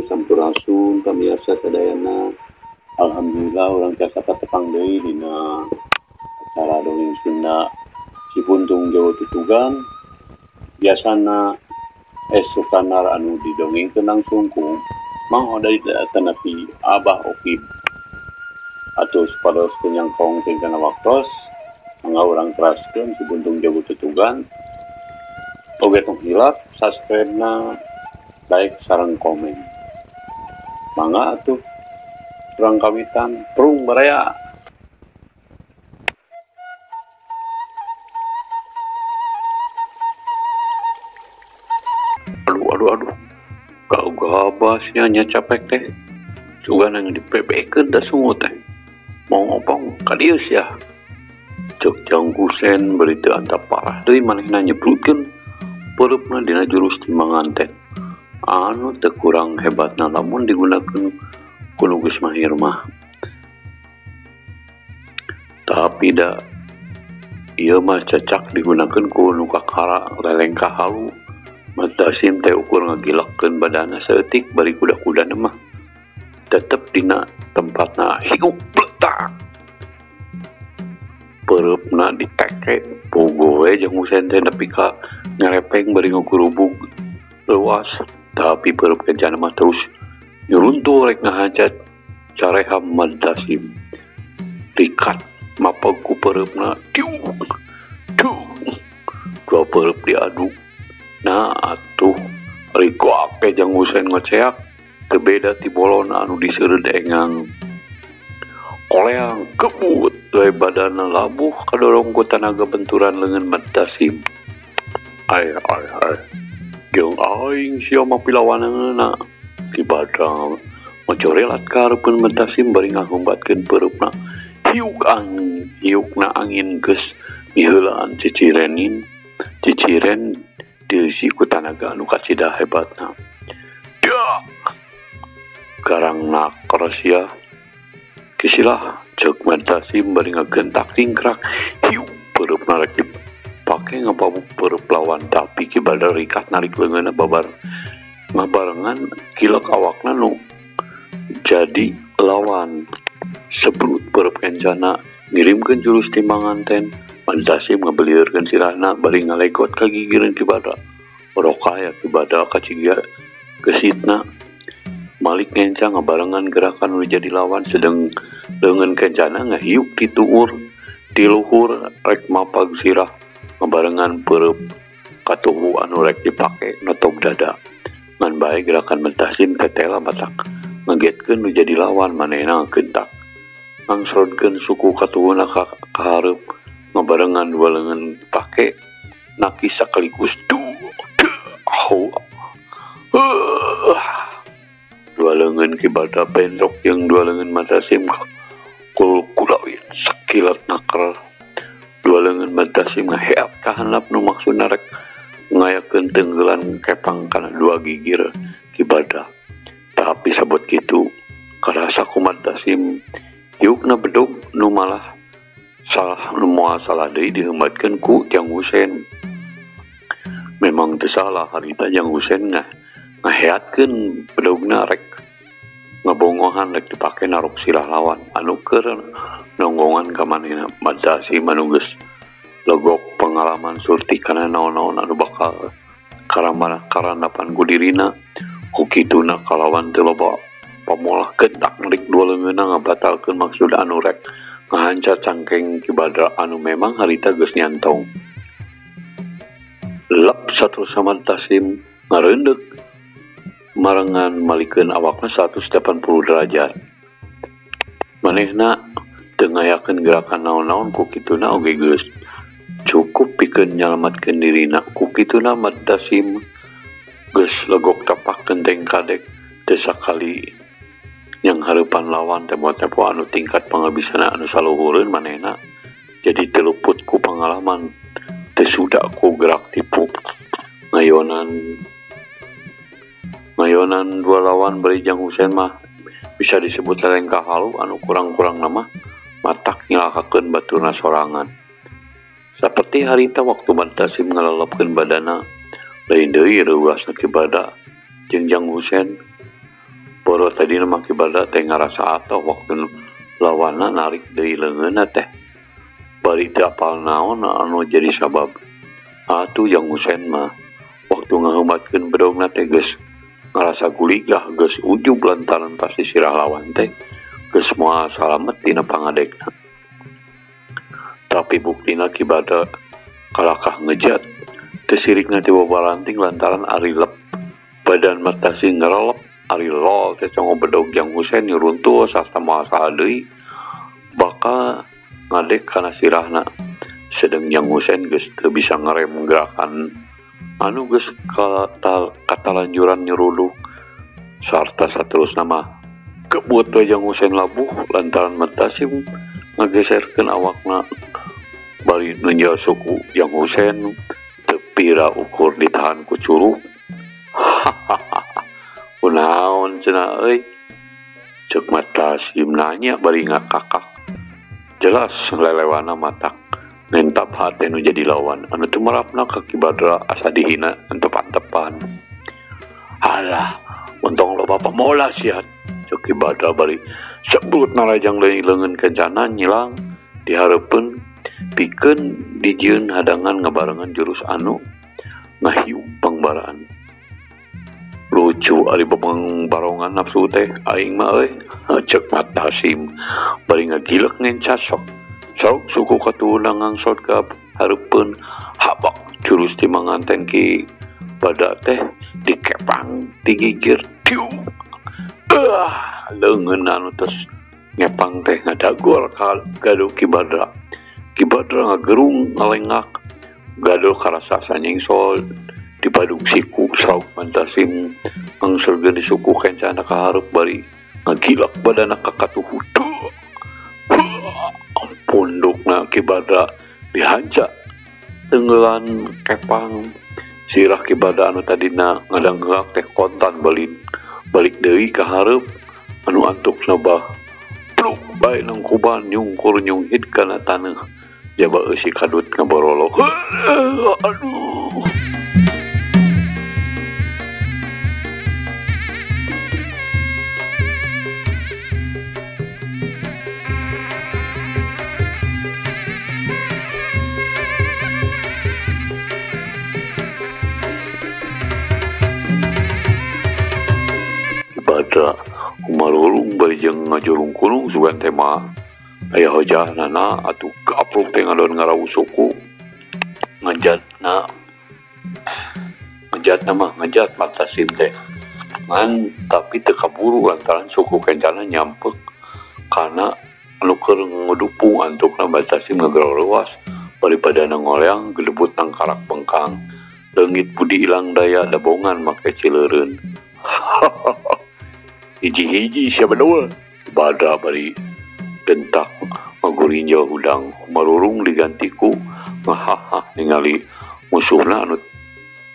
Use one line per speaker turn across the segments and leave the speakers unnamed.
Wabarakatuh. Sampurasun pamirsa sadayana. Alhamdulillah urang tiasa patepang deui dina acara dongeng Sunda Cipuntung Jawa Tutugan. Biasana esukanar anu didongengkeun langsung ku Mang Oday atanapi Abah Okib. Atuh supados teu nyangkong tingkana waktos, mangga urang teraskeun Cipuntung Jawa Tutugan. Oge tong hilap subscribe-na, like sareng komen. Mangga atuh urang kawitan prung baraya. Aduh aduh aduh. Gabah sia nya capek teh. Sugan yang dipebekeun da sungut teh. Mau ngopong ka dieu sia. Ceuk Jang Husen bari teu antap parah deui manehna nyebrutkeun pereupna dina jurus timbangan teh. Anu teu kurang hebatna lamun digunakeun ku nu geus mahir mah. Tapi da ieu mah cacak digunakeun ku nu kakara lelengkah halu. Matasim teh ukur ngagilakeun badana saeutik bari kuda-kudana mah tetep dina tempatna hiup bletak. Pereupna diteke pogo we Jang Husen teh nepi ka ngarepeng bari ngagurubug leuas. Tapi pereup kencana mah terus nyuruntuh rek ngahancat careham Madasim. Rikat mapag ku pereupna tiuk tiuk. Dua pereup diadu. Nah atuh riko ake Jang Husen ngoceak teu beda ti bolona anu diseureud engang. Koleang kebut we badana labuh kadorong ku tanaga benturan leungeun Madasim. Ai ai ai. Jeung aing sia mah pilawaneunna. Ki Badra macorelat ka hareupeun Madasim bari ngahumbatkeun pereupna. Hiuk angin, hiukna angin geus miheulaan cicirenin, ciciren dieusi ku tanaga anu kacida hebatna. Dak! Garang naker sia. Kisilah ceuk Madasim bari ngagentak tingkrak. Hiuk pereupna rek dipake ngapabuk pereup lawan, tapi Ki Badra rikat narik leungeunna babar ngabarengan kilek awakna nu jadi lawan. Sebrut pereup kencana ngirimkeun jurus timbangan ten. Madasim ngabelieurkeun sirahna bari ngalegot ka gigireun Ki Badra. Rokaya Ki Badra kaciga gesitna. Malik ngenca ngabarengan gerakan nu jadi lawan, sedeng leungeun kencana ngahiuk ti tuur ti luhur rek mapag sirah ngabarengan pereup katuhu anu rek dipake notog dada. Ngan bae gerakan Madasim tetela matak ngagetkeun nu jadi lawan, manehna ngagentak ngangsrodkeun suku katuhuna ka hareup ngabarengan dua leungeun dipake nakis sakaligus dua leungeun Ki Badra bentrok jeung dua leungeun Madasim kul kulawin sakilat naker. Dua leungeun Madasim ngaheap ka handap nu maksudna rek ngayakeun tenggelan kepang kana dua gigir Ki Badra. Tapi sabot kitu karasa ku Madasim hiukna bedog nu malah salah nu moal salah deui diheumatkeun ku Jang Husen. Memang teu salah harita Jang Husen ngaheatkeun bedogna rek ngabongohan rek dipake narok sirah lawan anu keur nonggongan ka manehna. Madasim anu geus legok pengalaman surti kana naon-naon anu bakal karandapan ku dirina. Ku kituna kalawan teu loba pamolah gentak narik dua leungeunna ngabatalkeun maksud anu rek ngahancat cangkeng Ki Badra anu memang harita geus nyantong. Lep saterusna Madasim ngareundek marengan malikeun awakna 180 derajat. Manehna teu ngayakeun gerakan naon-naon ku kituna oge geus cukup pikeun nyalamatkeun dirina. Ku kituna Madasim geus legok tapak genteng kadek teu sakali yang hareupan lawan tempo-tempo anu tingkat pangabisanna anu saluhureun manehna jadi teu luput ku pangalaman, teu suda ku gerak tipu. Ngayonan dua lawan bari Jang Husen mah bisa disebut lelengkah halu anu kurang-kurang nama matak nyilakakeun baturna sorangan. Saperti harita waktu Madasim ngalelepkeun badana lain deui reuasna Ki Badra jeung Jang Husen. Boro tadina mah Ki Badra teh ngarasa atoh waktu lawanna narik deui leungeunna teh. Bari teu apal naon anu jadi sabab. Atuh Jang Husen mah waktu ngaheumatkeun bedogna teh geus ngarasa guligah geus ujub lantaran pasti sirah lawan teh geus moal salamet tina pangadekna. Tapi buktina Ki Badra kalakah ngejat teu sirikna teh babalanting lantaran ari lep badan Matasim ngerelep ari lol teh congo bedog Jang Husen nyuruntuh sarta moal saha deui bakal ngadek kana sirahna. Sedeng Jang Husen geus teu bisa ngerem gerakan anu geus katalanjuran nyeruduk sarta saterusna mah kebut we Jang Husen labuh lantaran Matasim ngageserkeun awakna bari nunjol suku Jang Husen teu pira ukur ditahan ku curug. Kunaon cenah euy, ceuk Matasim nanya bari ngakakak. Jelas lelewana matak ngentap hate nu jadi lawan anu teu marapna ka Ki Badra asa dihina antep-antepan. Alah, untung loba pamola sia, ceuk Ki Badra bari sebut narajang deui leungeun kencana nyilang dihareupeun pikeun dijieun hadangan ngabarengan jurus anu ngahiup pangbaraan. Lucu ari barongan nafsu teh aing mah euy, ceuk Matasim bari ngagilek ngencas sok. Sok suku katuhuna ngangsot ka hareupeun habak jurus ti manganten Ki Badra teh dikepang digigir tiu. Leungeun anu tos ngepang teh ngadagor ka gaduh Ki Badra. Ki Badra ngagerung ngalengak gaduh karasa sanyingsol dipadug siku sauk Matasim ngangsurkeun di suku kencana ka hareup bari ngagilak badana ka katuhu. Pundukna Ki Badra dihanca tenggelan kepang sirah Ki Badra anu tadina ngadanggeak teh kontan balik deui ka hareup anu antukna bah pluk bae nangkuban nyungkur nyunghit kana taneuh jaba eusi kadut ngaborolok. Aduh. Badra kumarurung bari jeung ngajurung kurung sugan teh mah aya hojahnana atuh gapruk teh ngadon ngarawu suku ngejatna mah ngejat Matasim teh ngan tapi teu kaburu lantaran suku kencana nyampek kana anu keur ngudupung antukna Matasim ngagero leuwas bari badana ngoleang gelebut tangkarak bengkang leungit budi ilang daya dabongan make cileureun. Hiji-hiji siapa dua Badra bari gentak ngagurinjo hudang marurung digantiku ngahaha ningali musuhna anu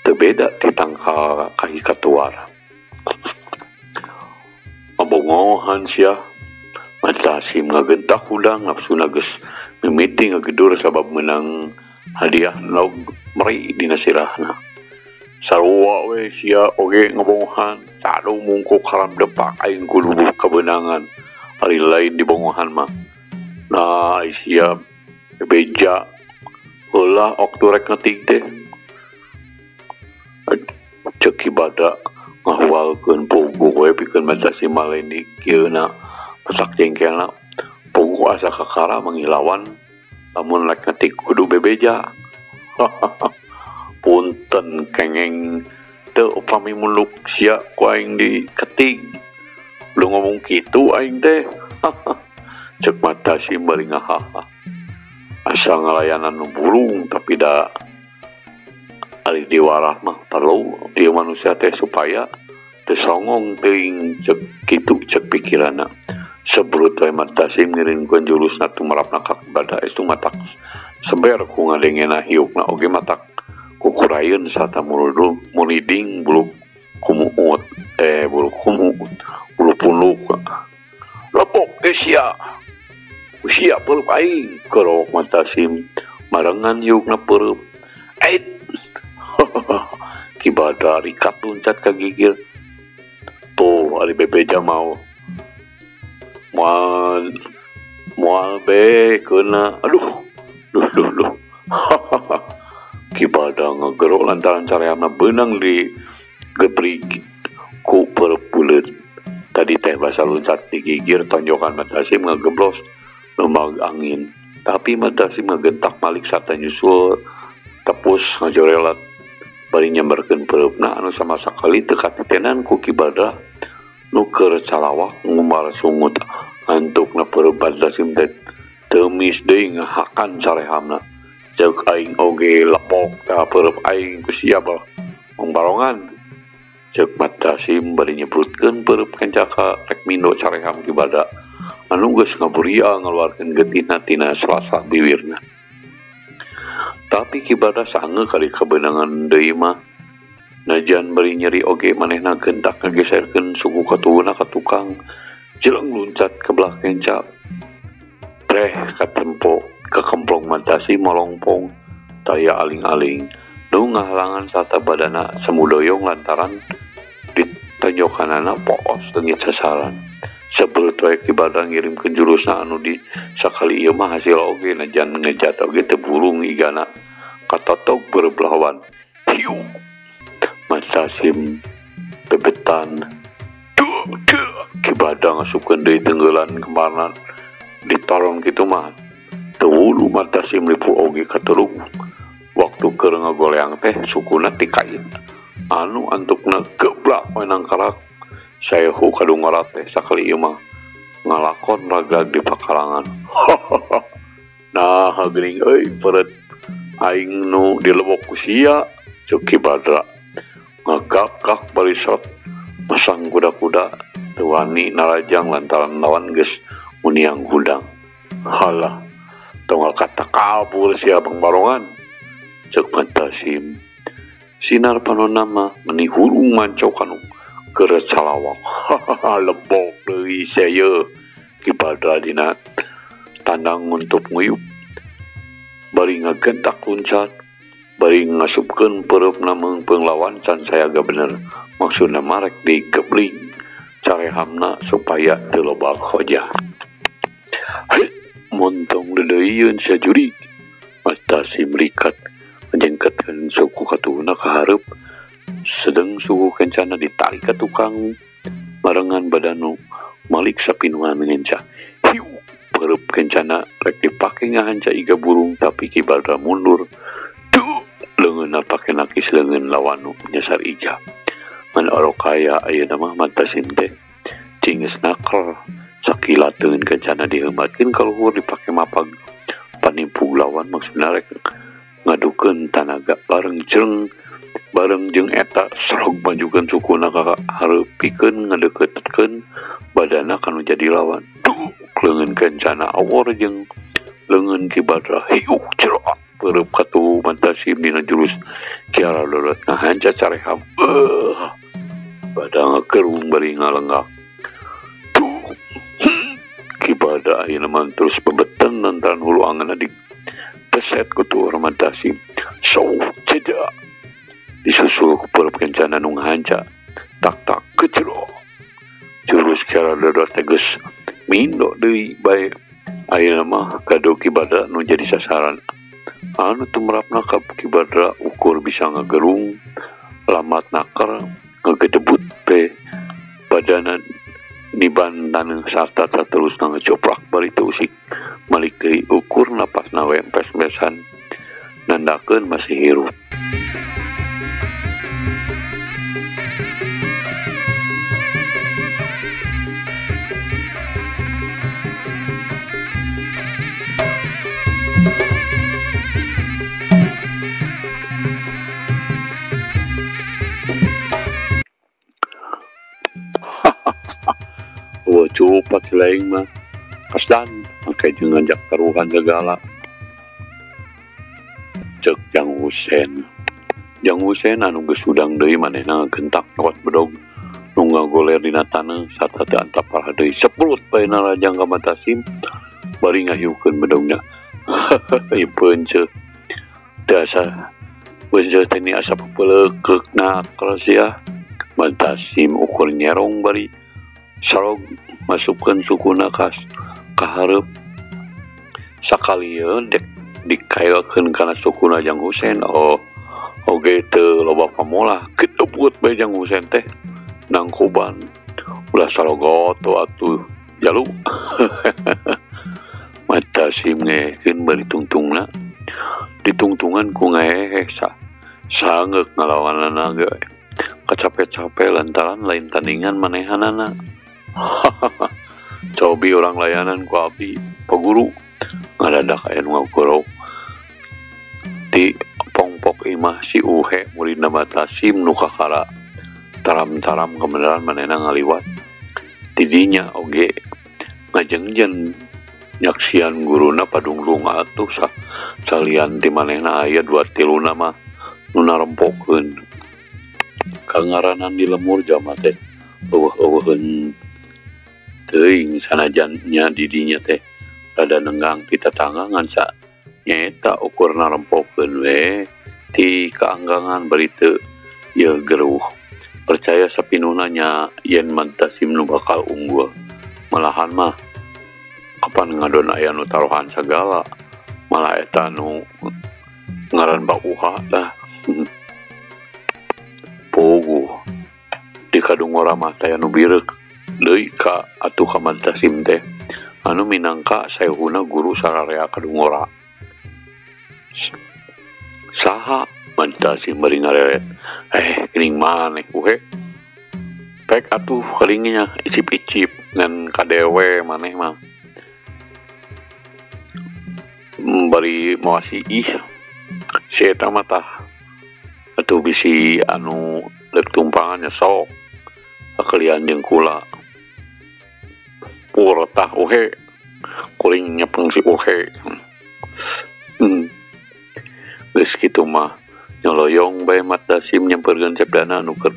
teu beda ti tangka kahi katuar. Ngabongohan sia Matasim ngagentak hudang nafsuna geus mimiti ngagedur sabab menang hadiah nog meri dina sirahna. Sarua we sia oge ngabongohan sadu mungkuk haram depak aing kudu kabeunangan ari lain dibongohan mah. Nah sia beja heula waktu rek ngetik teh ceuk Ki Badra ngahualkeun puguh we pikeun Matasim maleni kieu na masak jengkelna puguh asa kakara mangilawan lamun rek ngetik kudu bebeja. Punten kengeng teu upami muluk sia ku aing diketik lu ngomong kitu aing teh. Ceuk Matasim bari ngahaha asa ngalayanan nu burung tapi da ari diwarah mah perlu ieu manusia teh supaya teu songong teuing ceuk kitu ceuk pikiranna. Sebrut we Matasim ngirimkeun jurusna tumerapna ka Badra itu matak seber ku ngadengena hiukna oge matak kukurayeun sarta muriding bulu kumuut bulu kumuut bulu punuk. Lepok sia usia peureub aing kerok Matasim marengan hiukna peureub ait. Ki Badra rikat luncat ka gigir. Tur Mau ari bebeja mau moal moal be keuna aduh duh duh duh. Ki Badra ngagero lantaran carehamna beunang di gebrig ku peureub buleut. Tadi teh basa luncat di gigir tonjokan Mat Hasim ngageblos lumag angin. Tapi Mat Hasim ngagentak malik sarta nyusul tepus ngajorelat bari nyamberkeun peureupna anu sama sakali teu katitenan ku Ki Badra nu keur calawak ngumbar sungut antukna peureub Mat Hasim teh teumis deui ngahakan carehamna. Ceuk aing oge lepok tah peureub aing ku sia barongan. Ceuk Mat Hasim bari nyebrutkeun peureub kenca ka rek mindo careham Ki Badra anu geus ngaburia ngaluarkeun getihna tina sela-sela biwirna. Tapi Ki Badra sange kali kabeunangan deui mah. Najan bari nyeri oge manehna gentak ngageserkeun suku katuhuna ka tukang jeleng luncat ke belah kenca. Treh katempo kekemplong Mat Hasim molongpong taya aling-aling nu ngahalangan sarta badana semu doyong lantaran ditonjokanana poos leungit sasaran. Sebelut wae Ki Badra ngirimkeun jurusna anu di sakali ieu mah hasil oge najan ngejat oge teu burung igana katotog peureub lawan. Hiu Mat Hasim bebetan duh duh. Ki Badra ngasupkeun deui tenggelan kemarna ditorong kitu mah teu wulu Mat Hasim lipu oge katerug. Waktu keur ngagoleang teh sukuna tikait anu antukna geblak we nangkarak saehu kadungorat teh sakali ieu mah ngalakon ragag di pakalangan. Nah geuning euy peureut aing nu dilebok ku sia ceuk Ki Badra ngagakak bari sot masang kuda-kuda teu wani narajang lantaran lawan geus muniang hudang. Halah tong kata kabur sia bang barongan ceuk Mat Hasim. Sinar panonna mah meni hurung manco kanu keur calawak. Lebok deui sia ye. Ki Badra dina tandang nguntup nguyup bari ngagentak luncat bari ngasupkeun peureupna meungpeung lawan can sayaga bener. Maksudna mah rek digebling carehamna supaya teu loba hojah. Hei montong deudeuieun sia jurig. Mat Hasim rikat menjengketkeun suku katuhuna ka hareup sedeng suku kencana ditarik ka tukang barengan badanu malik sapinuhan ngenca. Hiu peureub kencana rek dipake ngahanca iga burung tapi Ki Badra mundur. Duh leungeunna pake nakis leungeun lawan nu nyasar iga. Mun orok kaya ayeuna mah Mat Hasim teh cingis naker sakilat leungeun kencana diheumatkeun ka luhur dipake mapag panimpug lawan maksudna rek ngadukeun tanaga bareng jeung eta serog majukeun sukuna ka hareup pikeun ngadeukeutkeun badana kanu jadi lawan. Duh leungeun kencana awor jeung leungeun Ki Badra hiuk ceroak peureub katuhu Mat Hasim dina jurus Kiara Dodot ngahanca careham. Badana ngagerung bari ngalenggak. Duh Ki Badra ayeuna mah terus bebeten lantaran hulu angeunna di peset ku tuur Mat Hasim. So jeda disusul ku peureub kencana nu ngahanca tak tak kecero jurus Kiara Dodot teh geus mindo deui bae. Ayeuna mah kado Ki Badra nu jadi sasaran anu tumrapna ka Ki Badra ukur bisa ngagerung lamat naker ngagedebut pe badana niban taneuh sarta saterusna ngecoprak bari teu usik malik deui ukur napasna we empes-empesan nandakeun masih hirup. Wah cupat lain mah kasdan make jeung ngajak taruhan segala. Ceuk Jang Husen. Jang Husen anu geus hudang deui manehna ngagentak nyokot bedog nu ngagoler dina taneuh sarta teu antap parah deui seplut bae narajang ka Mat Hasim bari ngahiukeun bedogna. Ieu peunceuk teu asa peunceuk teh ni asa pepeuleukkeuk naker sia. Mat Hasim ukur nyerong bari Sarog masukkeun sukuna ka hareup. Sakali dek dikaelkeun kana sukuna Jang Husen. Oh oge teu loba pamolah kitu buat bae Jang Husen teh nangkuban. Ulah sarogoto atuh jalu. Matasim ngehekeun bari tungtungna. Ditungtungan ku ngahehe sangeuk ngalawanana ge. Kacape-cape lantaran lain tandingan manehanana. Cobi orang layanan ku abdi Pak Guru. Ngadadak aya nu ngagorok di pongpok imah si Uhe muridna Matasim nu kakara taram-taram kebenaran manehna ngaliwat. Tidinya oge ngajengjen nyaksian guruna padungdung atuh salian ti manehna aya dua tiluna mah nu narempokeun. Kangaranan di lemur jama teh eueuh-eueuheun teuing sanajan nya didinya teh rada nenggang ti tatangga ngan sa nyaeta ukur narempokeun we ti kaanggangan bari teu ieu geruh. Percaya sapinuhna nya yen Matasim nu bakal unggul. Malahan mah kapan ngadon aya nu taruhan sagala malah eta nu ngaran Bauha dah. Puguh di kadungora mah teh anu bireuk deui ka atuh ka Matasim teh anu minangka saeuhuna guru sararea kadungora. Saha Matasim bari ngareret. Geuning maneh Uhe. Pek atuh kelingnya icip-icip ngan kadewe maneh mah. Bari mawasi ih si eta mah tah atuh bisi anu leuk tumpangan nya sok sakalian jeung kula. Pur tah Uhe kuring nyepeng si Uhe. Geus kitu mah nyoloyong bae Matasim nyamperkeun cepdana anu keur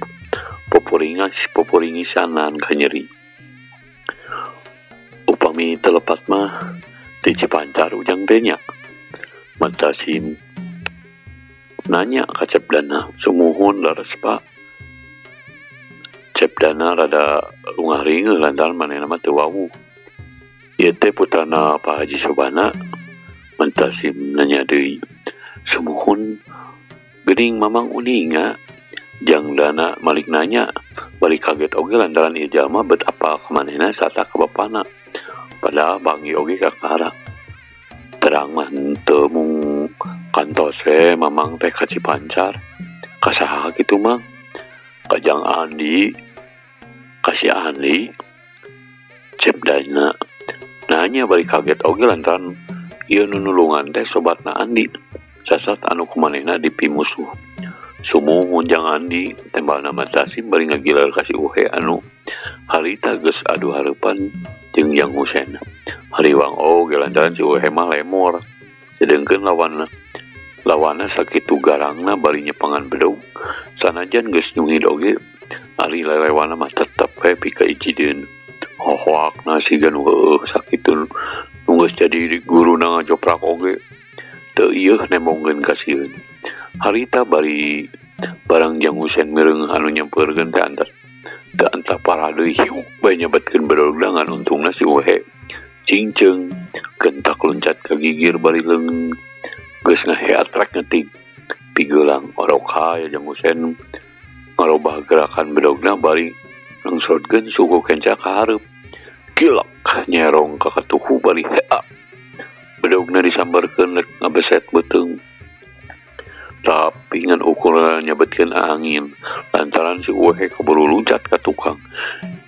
poporingisanan ka nyeri. Upami telepat mah ti Cipancar ujang teh nya. Matasim nanya ka cepdana, sumuhun leres Pak. Cepdana rada lungah ringeuh lantaran manehna mah teu wawuh. Ieu teh putrana Pak Haji Sobana. Matasim nanya deui, sumuhun geuning mamang uninga. Jang dana malik nanya balik kaget oge lantaran ieu jalma bet apa ka manehna sata ka bapana. Padahal bangi oge kakara. Terang mah henteu mung kantos we mamang teh ka Cipancar. Ka saha kitu mang? Ka Jang Andi. Ka si Andi. Cep dana nanya balik kaget oge lantaran ieu nu nulungan teh sobatna Andi. Sasat anu kumanehna dipimusuh. Sumuhun Jang Andi tembalna Matasim bari ngagilar ka si Uhe anu harita geus adu hareupan jeung Jang Husen. Hariwang oge lantaran si Uhe mah lemor. Sedengkeun lawanna sakitu garangna bari nyepangan bedog. Sanajan geus nyungid oge ari lelewana mah tetep we pika ijideun. Hohoakna siga nu heueuh sakitu nu geus jadi guruna ngajoprak oge teu ieuh nembongkeun ka sieun. Harita bari barang Jang Husen mireung anu nyampeurkeun teh antar teu antah parah deui hiuk bae nyebetkeun bedog ngan untungna si Uhe cingceung gentak loncat ka gigir bari leungeun geus ngaheat rek ngetig pigeulang orok hae Jang Husen ngarobah gerakan bedogna bari langsotkeun suku kenca ka hareup. Gilak nyerong ka katuhu bari hea bedogna disambarkeun rek ngabeset beuteung. Tapi ngan ukuran nyebetkeun angin lantaran si Uhe keburu loncat ka tukang.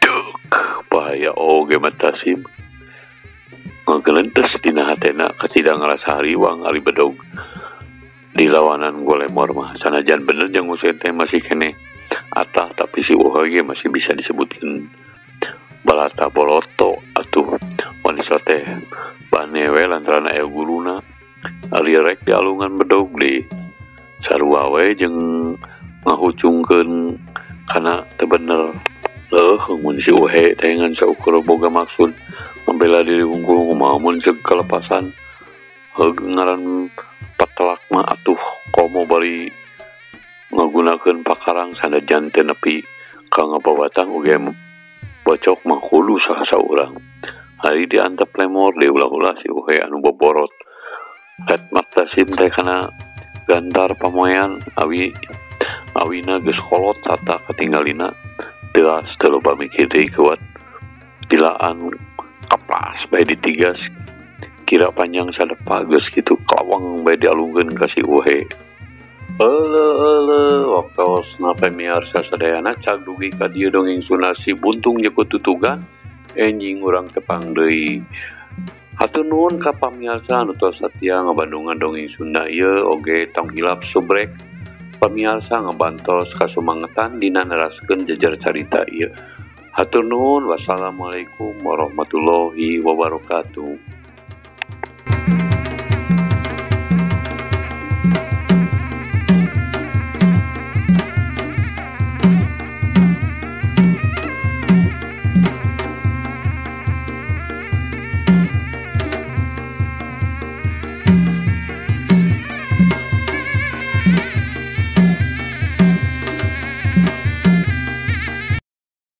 Dek bahaya oge Matasim ngagelentes dina hatena kacida ngarasa hariwang ari bedog dilawanan golemor mah. Sanajan bener Jang Husen teh masih keneh atah tapi si Uhe ge masih bisa disebutkeun balata boloto atuh wanita teh bane we lantaran aya guruna. Ari rek dialungan bedog di sarua we jeung ngahucungkeun kana teu bener. Leuh mun si Uhe teh ngan saukur boga maksud membela diri hungkul kumaha mun ceuk kalepasan. Heug ngaran patelak mah atuh komo bari ngagunakeun pakarang sanajan teu nepi ka ngabawatang oge Bacok mah kudu salah saurang. Ari diantep lemor deui ulah-ulah si Uhe anu boborot. Hetmat Dasim teh kana gantar pamoean awi awina geus kolot tata katinggalina teuas teu loba mikir deui kuat. Dilaan kaplas bae ditigas kira panjang sadepa geus kitu kalawang bae dialungkeun ka si Uhe. Euleuh euleuh waktosna pamiarsa sadayana cag dugi ka dieu dongeng Sunda Si Buntung Jeko Tutugan enjing urang tepang deui. Hatur nuhun ka pamiarsa anu tos satia ngabandungan dongeng Sunda ieu oge tong hilap subrek pamiarsa ngabantos kasumangetan dina neraskeun jejer carita ieu. Hatur nuhun, wassalamualaikum warahmatullahi wabarakatuh.